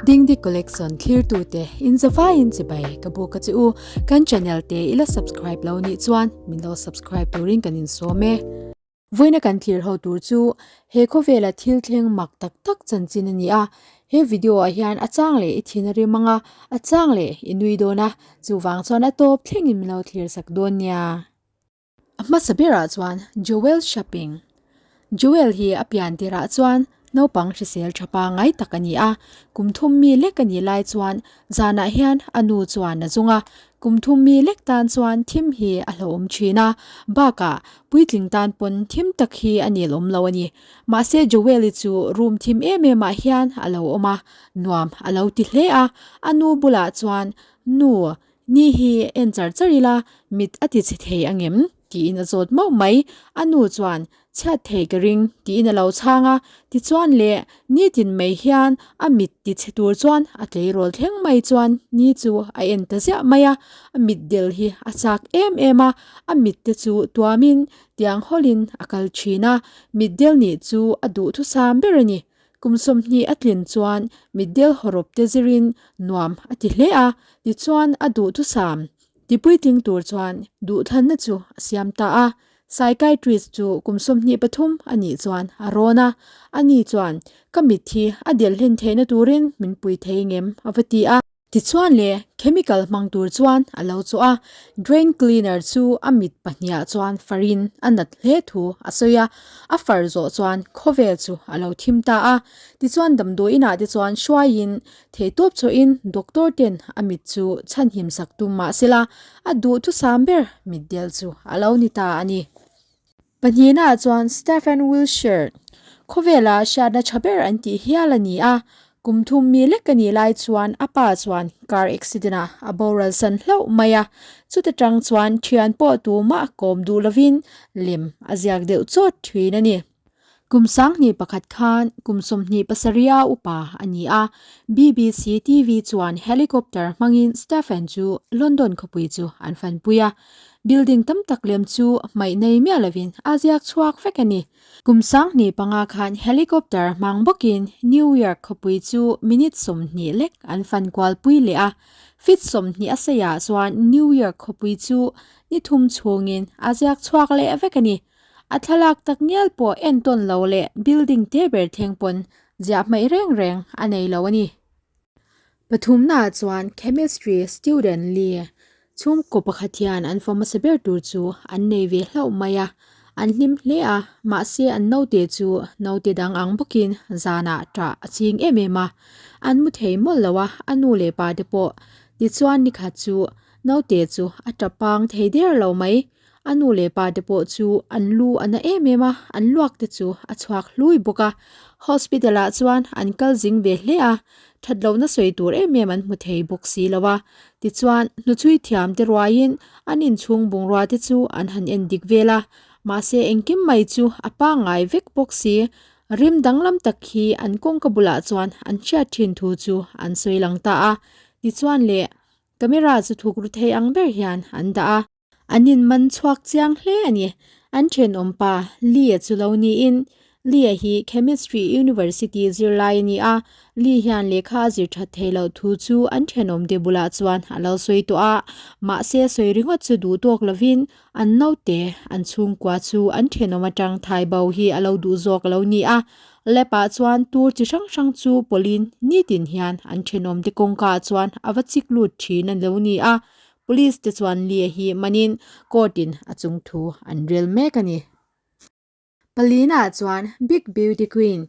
Dingdi Collection thlirtute in zavaiin chibai ka buk a che u. Kan channel te ila subscribe lo nih chuan min lo subscribe turin kan insawm e. Vawiina kan thlir ho tur chu he khawvela thil thleng mak tak tak chanchin a ni a. He video ah hian a chang leh i thin a rim ang a, a chang leh i nui dawn a, chuvang chuan a tawp thlengin min lo thlir sak dawn nia. A hmasa berah chuan Joel Shopping. Joel hi a pian tirah chuan naupang hrisel tha pangngai tak a ni a, kum thum mi lek a nih lai chuan zanah hian a nu chuan a zung a, kum thum mi lek tan chuan thim hi a hlauhawm thin a, bakah puitling tan pawn thim tak hi a nil awm lo a ni. Mahse Joel-i chu room thim em em ah hian a lo awm a, nuam a lo ti hle a, a nu bulah chuan Nu, Ni hi en char char ila mit a ti chhe thei angem? tiin a zawt mauh mai. A nu chuan, Chhiat thei ka ring, tiin a lo chhang a. Tichuan le, nitin mai hian a mit ti chhe tur chuan a tleirawl thleng mai chuan ni chu a en ta ziah mai a. A mit del hi a chak em em a, a mit te chu tuamin tiang hawlin a kal thin a. Mit del nih chu a duhthusam ber a ni. Kum 20 a tlin chuan mitdel hawrawp te zirin nuam a ti hle a, tichuan a duhthusam tipuitling tur chuan duhthlanna chu a siam ta a. Psychiatrist chu kum 23 a nih chuan a rawn a, ani chuan, Ka mit hi a del hlen theihna turin min pui thei ngem? a va ti a. Tichuan le, chemical hmang tur chuan a lo chawh a, drain cleaner chu a mit pahniah chuan farin a nat hle thu a sawi a, a far zawh chuan khawvel chu a lo thim ta a. Tichuan damdawi inah te chuan hruaiin theihtawp chawhin doctor ten a mit chu chhanhim sak tum mah sela a duhthusam ber mitdel chu a lo ni ta a ni. Pahnihnaah chuan Stephen Wilshere, khawvela hriatna tha ber an tih hial a ni a, kum thum mi lek a nih lai chuan a pa chuan car accident ah a boral san hlauh mai a, chuta tang chuan thian pawh tumah kawm duh lovin lem a ziak deuh chawt thin a ni. Kum 21 khan kum 27 a upa a ni a, BBC TV chuan helicopter hmangin Stephen chu London khawpui chu an fanpui a, Building tam tak lem chu hmaih nei miah lovin a ziak chhuak vek a ni. Kum 15 khan helicopter hmang bawkin New York khawpui chu minute 20 lek an fan kual pui leh a. Feet 20 a seiah chuan New York khawpui chu ni thum chhungin a ziak chhuak leh vek a ni. A thlalak tak ngial pawh entawn lo leh building te ber thleng pawn ziah hmaih reng reng a nei lo a ni. Pathumnaah chuan Chemistry student Lee chhungkaw pakhat hian an fa hmasa ber tur chu an nei ve hlauh mai a, an hlim hle a, mahse an naute chu naute dang ang bawkin zanah ṭah a ching em em a, an mu thei mawlh lo a, a nu leh pa te pawh. Tichuan nikhat chu naute chu a ṭap pang thei der lo mai. A nu leh pa te pawh chu an lu a na em em a, an luak te chu a chhuak hlui bawk a. Hospital ah chuan an kal zing ve hle a, that lohna sawi tur em em an hmu thei bawk si lo a. Tichuan, hnuchhui thiam te ruaiin an inchhung bungrua te chu an han en dik vel a, mahse engkim mai chu a pangngai vek bawk si. Rim danglam tak hi an kawngka bulah chuan an hriat thin thu chu an sawi lang ta a. Tichuan le, camera chu thuk ru thei ang ber hian an dah a. An inman chhuak chiang hle a ni. An thenawm pa Lee-a chu lo niin, Lee-a hi Chemistry University zirlai a ni a, Lee hian lehkha a zir that thei loh thu chu an thenawmte bulah chuan a lo sawi tawh a, mahse sawi ringawt chu duh tawk lovin an naute, an chhungkua chu an thenawm atang thai bo hi a lo duh zawk a lo ni a. Lab ah chuan tur chi hrang hrang chu pawlhin nitin hian an thenawmte kawngka ah chuan a va chik lut thin a lo ni a. Police te chuan Lee hi manin court in a chung thu an rel mek a ni. Palina chuan Big Beauty Queen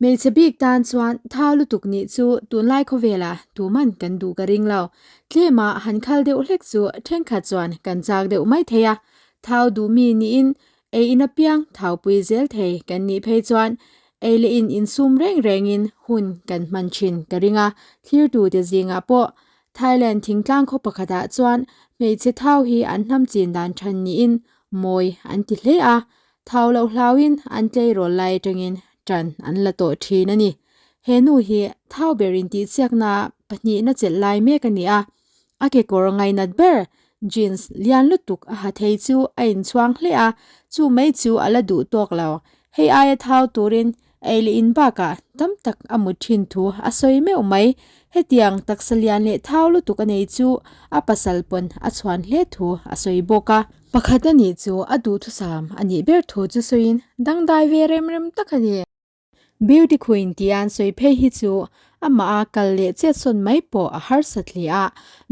Hmeichhe bik tan chuan thau lutuk nih chu tunlai khawvela tuman kan duh ka ring lo. Tlema han khal deuh hlek chu thenkhat chuan kan chak deuh mai thei a. Thau duh mi niin ei in apiang thau pui zel thei kan nih phei chuan ei leh in insum reng rengin hun kan hman thin ka ring a. Thlirtute zingah pawh Thailand thingtlang khaw pakhatah chuan hmeichhe thau hi an hnam chin dan than niin mawi an ti hle a, thau loh hlauhin an tleirawl lai atangin tan an la tawh thin a ni. He nu hi thau ber intihchiakna pahnihna chelh lai mek a ni a, a kekawr ngainat ber jeans lian lutuk a ha thei chu a inchhuang hle a, chu mai chu a la duh tawk lo. Hei aia thau turin. Ei leh in bakah tam tak a mut thin thu a sawi meuh mai. Hetiang taksa lian leh thau lutuk a nei chu a pasal pawn a chhuan hle thu a sawi bawk a. Pakhat a nih chu a duhthusam a nih ber thu chu sawiin dangdai ve rem rem tak a ni. Beauty Queen tih an sawi phei hi chu amah a kal leh chet sawn mai pawh a harsat hle a,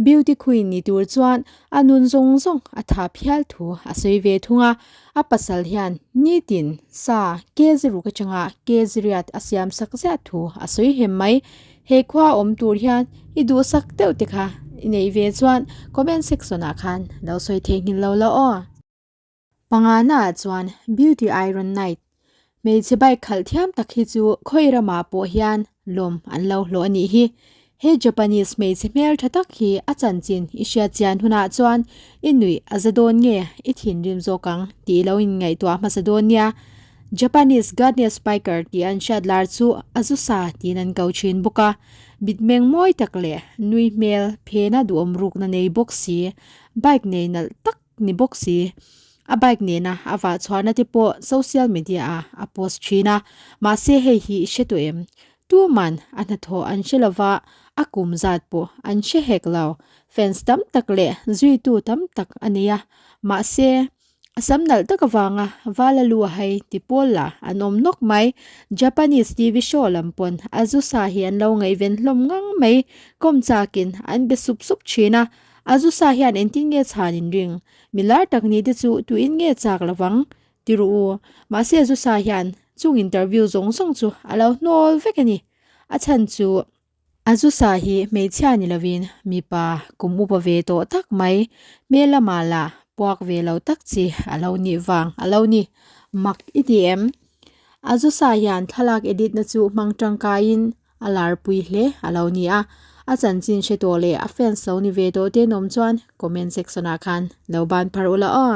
Beauty Queen ni tur chuan a nun zawng zawng a tha phial thu a sawi ve thung a, a pasal hian nitin sa kg ruk atanga kg riat a siam sak ziah thu a sawi hem mai. He khua awm tur hian i duhsak deuh te kha i neih ve chuan comment section ah khan lo sawi theihnghilh lo la aw. Pangana ah chuan Beauty Iron Knight, hmeichhe bike khalh thiam tak hi chu khawi ramah pawh hian lawm an lo hlawh a nih hi. He Japanese hmeichhe hmeltha tak hi a chanchin i hriat chian hunah chuan i nuih a za dawn nge i thinrim zawk ang tih lo inngaihtuah hmasa dawn nia. Japanese Goddess Biker tih an hriat lar chu Azusa tiin an ko thin bawk a. Mitmeng mawi tak leh nui hmel phena duhawm rukna nei bawk si, bike nei nalh tak ni bawk si. A bike nena a vah chhuahna te pawh social media ah a post thin a, mahse hei hi i hre tawh em? Tuman a hnathawh an hre lova, a kum zat pawh an hre hek lo. Fans tam tak leh zuitu tam tak a nei a, mahse a sam nalh tak avanga vala lu a hai ti pawl lah an awm nawk mai. Japanese TV show lam pawn Azusa hi an lo ngaihven hlawm ngang mai, kawm chakin an be sup sup thin a, Azusa hian engtin nge chhan in ring? Mi lar tak ni te chu tuin nge chak lovang? Ti ru u. Mahse Azusa hian chung interview zawng zawng chu a lo hnawl vek a ni. A chhan chu Azusa hi hmeichhia ni lovin mipa kum upa ve tawh tak mai, hmel lamah lah puak ve lo tak chi a lo nih vang a lo ni. Mak i ti em? Azusa hian thlalak edit na chu hmang tangkaiin A larpui hle a lo ni a, a chanchin hre tawh leh a fans lo ni ve tawh te an awm chuan comment section ah khan lo ban phar ula aw.